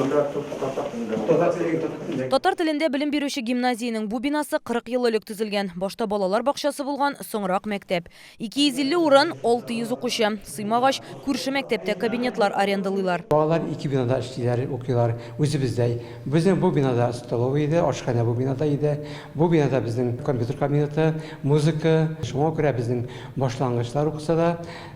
Анда татар телендә. Татар теле, татар телендә. Татар телендә белем бирүче гимназиянең бу бинасы 40 ел элек төзелгән. Башта балалар бакчасы булган, соңрак мәктәп. 250 урын, 600 укучы. Сыймагач, күрше мәктәптә кабинетлар арендалыйлар. Балалар ике бинада эшлиләр, укыйлар. Үзебездә. Безнең бу бинада столовая иде, ашханә бу бинада иде. Бу бинада безнең компьютер кабинеты, музыка. Шуңа күрә безнең башлангычлар укыса да,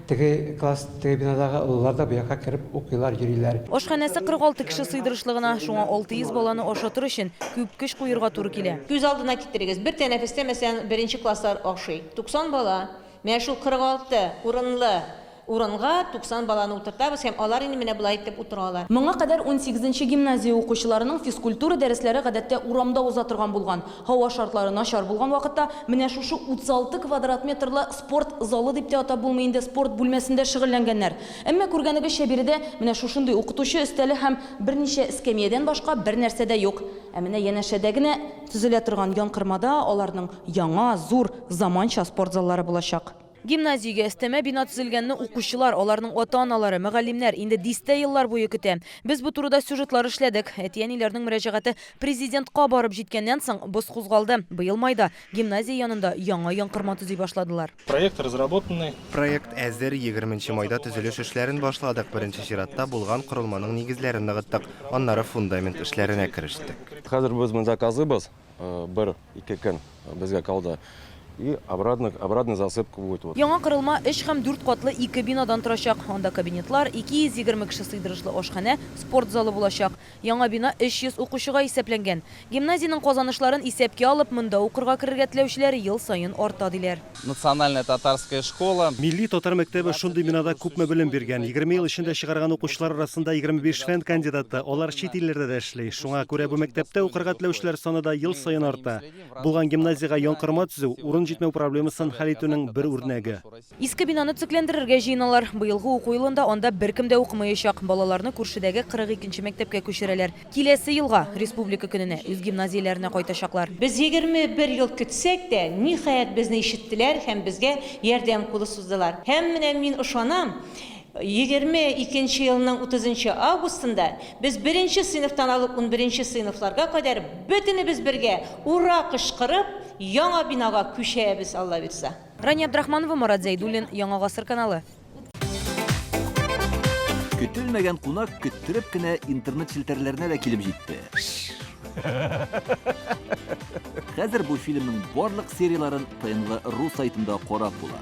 Теге класс, теге бинадагы олылар да бу якка кереп укыйлар, йөриләр. Ашханәсе 46 кеше сыйдырышлы гына, шуңа 600 баланы ашатыр өчен күп көч куерга туры килә. Күз алдына китерегез, бер тәнәфестә, мәсәлән, беренче класслар ашый, 90 бала. Менә шул 46 урынлы урынга 90 баланы утыртабыз һәм алар инде менә болай итеп утыралар. Моңа кадәр унсигезенче гимназия укучыларының физкультура дәресләре гадәттә урамда уза торган булган. Һава шартлары начар булган вакытта менә шушы 36 квадрат метрлы спорт залы дип тә атап булмый инде, спорт бүлмәсендә шөгыльләнгәннәр. Әмма күргәнегезчә биредә менә шушындый укытучы өстәле һәм берничә эскәмиядән башка бернәрсә дә юк. Ә менә янәшәдә генә төзелә торган янкормада аларның яңа, зур, заманча спорт заллары булачак. Гимназиягә өстәмә бина төзелгәнне укучылар, аларның ата-аналары, мөгаллимнәр инде дистә еллар буе көтә. Без бу турыда сюжетлар эшләдек. Әти-әниләрнең мөрәҗәгате Президентка барып җиткәннән соң, боз кузгалды. Быел майда гимназия янында яңа янкорма төзи башладылар. Проект разработанный. Проект әзер, егерменче майда төзелеш эшләрен башладык. Беренче чиратта булган корылманың нигезләрен ныгыттык, аннары фундамент эшләренә керештек. Хәзер без монда казыйбыз, бер, ике көн безгә калды. И обратно, обратно засыпка будет. Вот. Яңа корылма өч һәм дүрт катлы ике бинадан торачак. Анда кабинетлар, 220 кеше сыйдырышлы ашханә, спорт залы булачак. Яңа бина 300 укучыга исәпләнгән. Гимназиянең казанышларын исәпкә алып, монда укырга керергә теләүчеләр ел саен арта, диләр. Национальная татарская школа. Милли татар мәктәбе шундый бинада күпме белем биргән. 20 ел эчендә чыгарган укучылар арасында 25 фән кандидаты, алар чит илләрдә дә эшли. Шуңа күрә бу мәктәптә укырга теләүчеләр саны да ел саен арта. Булган гимназиягә янкорма төзү, урын җитмәү проблемасын хәл итүнең бер үрнәге. Иске бинаны төзекләндерергә җыеналар. Быелгы уку елында анда беркем дә укымаячак. Балаларны күршедәге 42 нче мәктәпкә күчерәләр. Киләсе елга, Республика көненә, үз гимназияләренә кайтачаклар. Без 21 ел көтсәк тә, ниһаять, безне ишеттеләр һәм безгә ярдәм кулы суздылар. Һәм менә мин ышанам, 22 нче елның 30 нчы августында без беренче сыйныфтан алып унберенче сыйныфларга кадәр бөтенебез бергә ура кычкырып, яңа бинага күчәбез, Алла бирса. Рания Абдрахманова, Марат Зәйдуллин, Яңа гасыр каналы. Көтелмәгән кунак көттереп кенә интернет челтәрләренә дә килеп җитте. Хәзер бу фильмның барлык серияләрен ТНВ ру сайтында карап була.